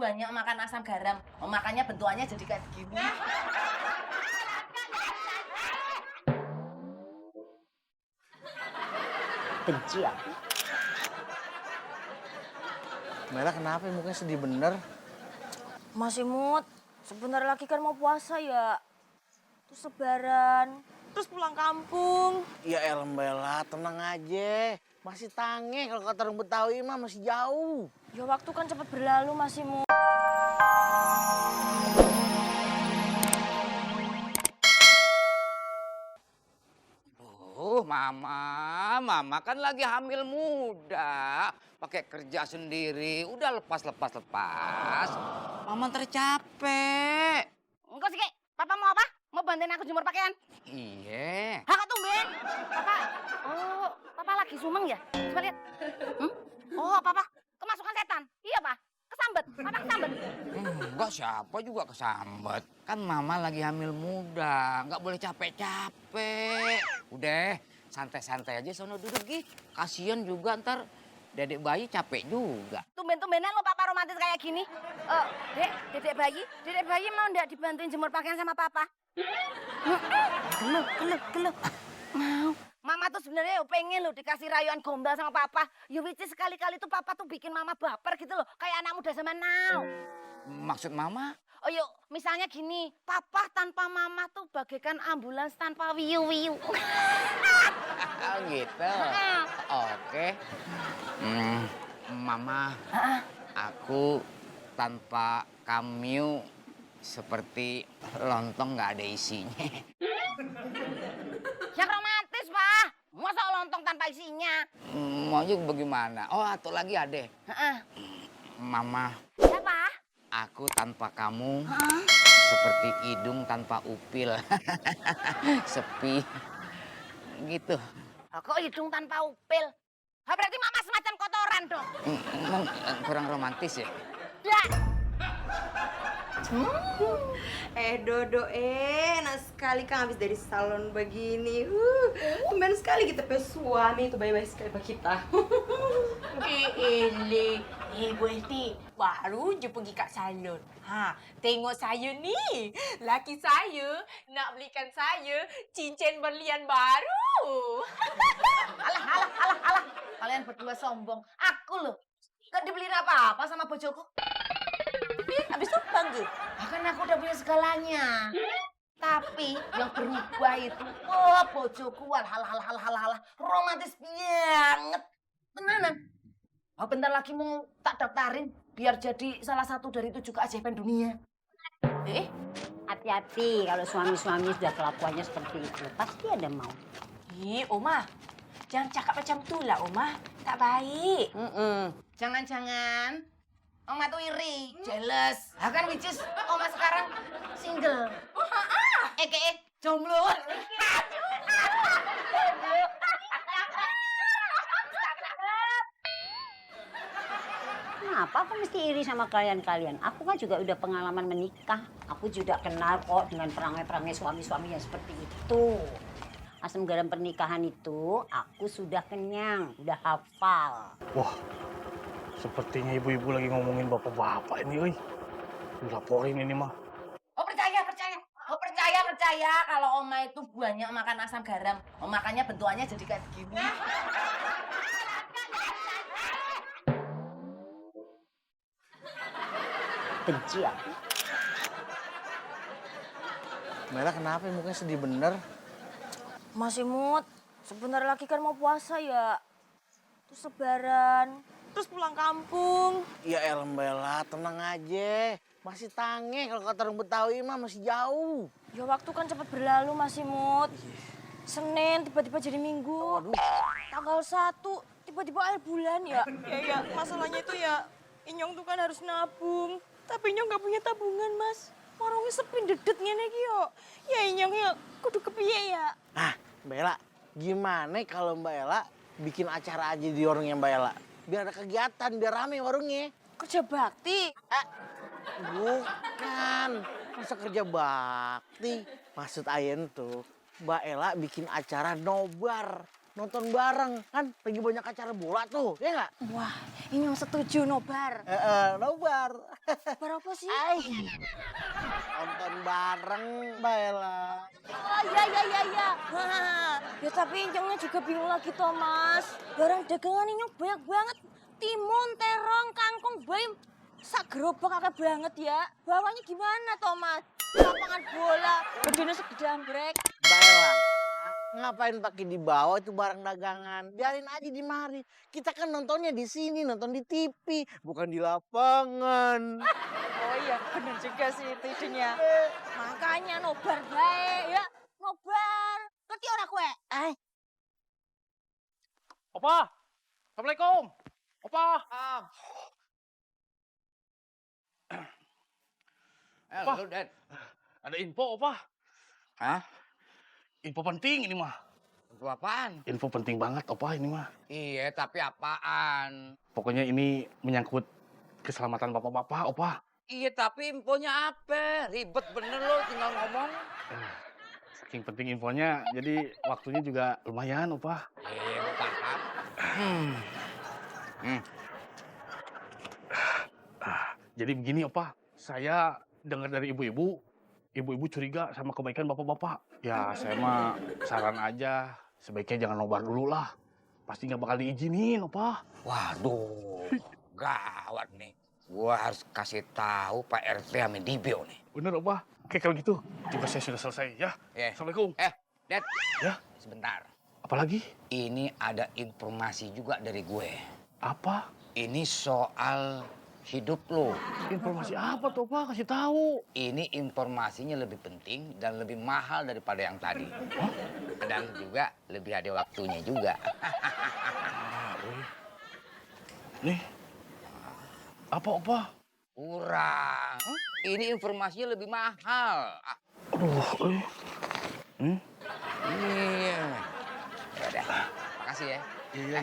banyak makan asam garam. Makanya bentukannya jadi kayak gini. Benci ya? Mela kenapa ya mukanya sedih bener? Mas Imut, sebentar lagi kan mau puasa ya. Terus lebaran, terus pulang kampung. Ya elah Bella, tenang aja. Masih tange kalau kata orang Betawi mah masih jauh. Ya waktu kan cepat berlalu Mas Imut. Mama kan lagi hamil muda. Pakai kerja sendiri, udah lepas. Mama tercapek. Engkau sih, Papa mau apa? Mau bantuin aku jemur pakaian? Iya. Hah, tumben. Papa, oh, Papa lagi sumeng ya? Coba lihat. Oh, Papa, kemasukan setan. Iya, Pak. Kesambet. Papa kesambet. Enggak, siapa juga kesambet. Kan mama lagi hamil muda, nggak boleh capek-capek. Udah, santai-santai aja sono duduk Gi. Kasian juga ntar dedek bayi capek juga. Tumben-tumbenan lo Papa romantis kayak gini. Dedek bayi mau ndak dibantuin jemur pakaian sama Papa? Geluh. Mau. Mama tuh sebenarnya pengen lo dikasih rayuan gombal sama Papa. Ya which is sekali-kali tuh Papa tuh bikin Mama baper gitu loh. Kayak anak muda zaman now. Maksud mama? Oh yuk, misalnya gini. Papa tanpa Mama tuh bagaikan ambulans tanpa wiu-wiu. Oh gitu. Oke. Mama, aku tanpa kamu seperti lontong nggak ada isinya. Yang romantis, Pak. Masa lontong tanpa isinya? Mau juga bagaimana? Oh, atau lagi ada. Mama, Siapa? aku tanpa kamu seperti hidung tanpa upil. Sepi. Gitu. Kok hidung tanpa upil? Berarti Mama semacam kotoran dong. Emang kurang romantis ya? Ya. Dodo, enak sekali kan habis dari salon begini. Tumben sekali kita punya suami itu baik-baik sekali pak kita. Ibu Esti baru je pergi kat salon. Tengok saya ni. Laki saya nak belikan saya cincin berlian baru. Alah. Kalian berdua sombong. Aku loh. Gak dibeliin apa-apa sama bojoku. Habis tu bangga. Bahkan aku udah punya segalanya. Tapi yang berubah itu, bojoku halah, romantis banget. Tenanan. Oh, bentar lagi mau tak daftarin biar jadi salah satu dari 7 keajaiban dunia. Hati-hati kalau suami-suami sudah kelakuannya seperti itu. Pasti ada mau. Oma. Jangan cakap macam tu lah, Oma. Tak baik. Jangan-jangan Oma tuh iri, jealous. Kan which is Oma sekarang single. Jomblo. Kenapa aku mesti iri sama kalian-kalian? Aku kan juga udah pengalaman menikah. Aku juga kenal kok dengan perangai-perangai suami-suami yang seperti itu. Asam garam pernikahan itu aku sudah kenyang, udah hafal. Wah, sepertinya ibu-ibu lagi ngomongin bapak-bapak ini, oi. Dilaporin ini mah. Oh percaya. Kalau Oma itu banyak makan asam garam. Makanya bentukannya jadi kayak gini. Benci ya? Mela kenapa ya mukanya sedih bener? Mas Imut, sebentar lagi kan mau puasa ya. Terus lebaran, terus pulang kampung. Ya elah Bella, tenang aja. Masih tange kalau kata orang Betawi mah masih jauh. Ya waktu kan cepat berlalu Mas Imut. Senin tiba-tiba jadi Minggu. Tanggal 1 tiba-tiba akhir bulan ya. Ya, masalahnya itu ya Inyong tuh kan harus nabung. Tapi Inyong gak punya tabungan, Mas. Warungnya sepi dedet ngene iki yo. Ya Inyong ya kudu kepiye ya? Nah, Mbak Ella, gimana kalau Mbak Ella bikin acara aja di warungnya Mbak Ella? Biar ada kegiatan, biar rame warungnya. Kerja bakti. Bukan, masa kerja bakti. Maksud Ayen tuh, Mbak Ella bikin acara nobar. nonton bareng. Kan lagi banyak acara bola tuh, ya nggak? Wah, Inyong setuju nobar. Nobar. Nobar apa sih? Nonton bareng, Mbak Ella. Oh iya. Hah, ya tapi Inyongnya juga bingung lagi toh Mas. Barang dagangan Inyong banyak banget. Timun, terong, kangkung, bayam. Sak gerobak kakek banget ya. Bawanya gimana toh Mas? Lapangan bola, gedenya segede anggrek. Mbak Ella, ngapain pakai dibawa itu barang dagangan? Biarin aja di mari. Kita kan nontonnya di sini, nonton di TV, bukan di lapangan. Oh iya, bener juga sih itu idenya. Makanya nobar baik ya. Nobar. Ngerti ora kowe? Opa, Assalamualaikum. Opa. Apa? Lu, Dad. Ada info, Opa. Hah? Info penting ini mah. Untuk apaan? Info penting banget, Opa, ini mah. Iya, tapi apaan? Pokoknya ini menyangkut keselamatan bapak-bapak, Opa. Iya, tapi infonya apa? Ribet bener lo tinggal ngomong. Saking penting infonya, jadi waktunya juga lumayan, Opa. Iya, gue paham. Jadi begini, Opa. Saya dengar dari ibu-ibu curiga sama kebaikan bapak-bapak. Ya, saya mah saran aja, sebaiknya jangan nobar dulu lah. Pasti nggak bakal diizinin, Opa. Waduh, gawat nih. Gua harus kasih tahu Pak RT sama Dibio nih. Bener, Opa. Oke, kalau gitu, tugas saya sudah selesai, ya. Assalamualaikum. Dad. Ya? Sebentar. Apalagi? Ini ada informasi juga dari gue. Apa? Ini soal hidup lo. Informasi apa tuh, Pak? Kasih tahu. Ini informasinya lebih penting dan lebih mahal daripada yang tadi. Dan juga lebih ada waktunya juga. Nih. Apa, Opa? Kurang. Ini informasinya lebih mahal. Aduh, Iya. Yaudah, makasih ya. Iya.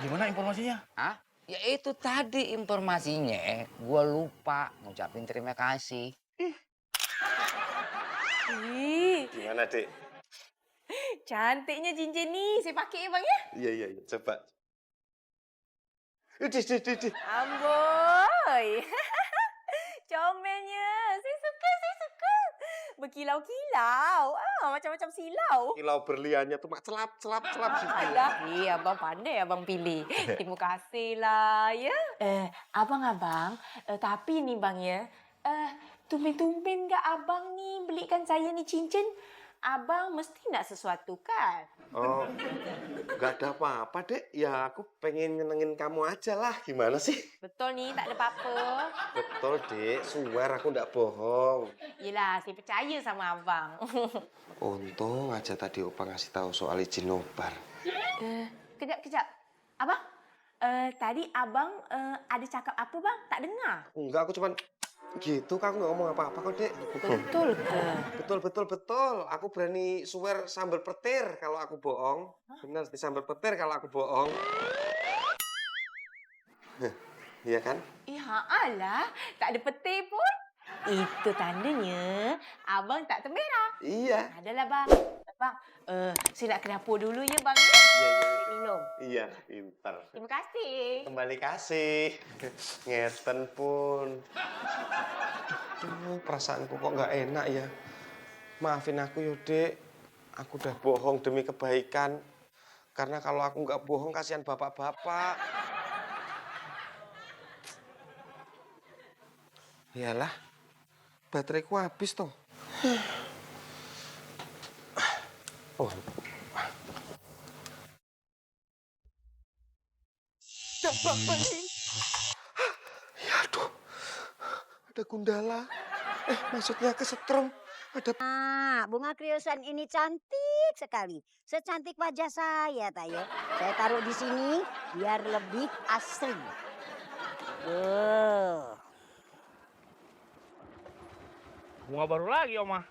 Gimana informasinya? Hah? Ya itu tadi informasinya, gua lupa ngucapin terima kasih. Ih, Gimana, Dek? cantiknya cincin nih. Saya pakai ya Bang ya. Iya, coba. Dih. Amboy. Comelnya. Saya suka. Berkilau-kilau. Macam-macam silau. Kilau berliannya tuh mak celap gitu. Alah, iya abang pandai abang pilih. Terima kasih lah ya. Abang, tapi nih bang ya, tumben-tumben gak abang nih belikan saya nih cincin. Abang mesti nak sesuatu kan? Oh, nggak ada apa-apa, Dek. Ya aku pengen nyenengin kamu aja lah. Gimana sih? Betul nih, tak ada apa-apa. Betul, Dek. Swear aku nggak bohong. Yelah, saya percaya sama abang. Untung aja tadi Opa ngasih tahu soal izin nobar. Kejap. Abang, tadi abang ada cakap apa bang? Tak dengar. Enggak, aku cuman gitu. Aku nggak ngomong apa-apa kok, Dek. Betul ke? Betul. Aku berani swear sambil petir kalau aku bohong. Benar, sambil petir kalau aku bohong. Iya kan? Ya alah, tak ada peti pun. Itu tandanya abang tak temerah. Iya. Adalah bang. Bang, saya nak ke dapur dulu ya bang. Iya. Minum. Iya, pintar. Terima kasih. Kembali kasih. Ngeten pun. Aduh, perasaanku kok nggak enak ya. Maafin aku yo, Dek. Aku udah bohong demi kebaikan. Karena kalau aku nggak bohong, kasihan bapak-bapak. Iyalah, bateraiku habis toh. Oh. Ya aduh, ada gundala. Maksudnya kesetrum. Ada Bunga kriusan ini cantik sekali. Secantik wajah saya, Tayo. Saya taruh di sini biar lebih asri. Bunga baru lagi, Oma.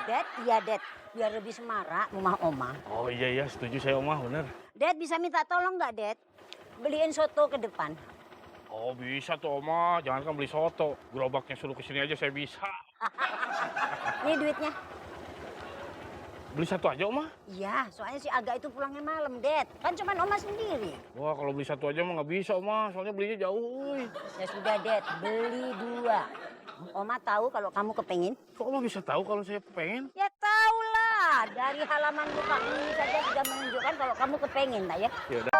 Dad, iya Dad. Biar lebih semarak rumah Oma. Oh iya, setuju saya, Oma, bener. Dad bisa minta tolong nggak, Dad? Beliin soto ke depan. Oh bisa tuh, Oma. Jangan kan beli soto. Gerobaknya suruh kesini aja saya bisa. Ini duitnya. Beli satu aja, Oma? Iya, soalnya si Aga itu pulangnya malam, Det. Kan cuma Oma sendiri. Wah, kalau beli satu aja mah nggak bisa, Oma. Soalnya belinya jauh. Uy. Ya sudah, Det. Beli 2. Oma tahu kalau kamu kepengen? Kok Oma bisa tahu kalau saya pengen? Ya tahu lah. Dari halaman muka ini saja sudah menunjukkan kalau kamu kepengen, tak ya? Ya udah.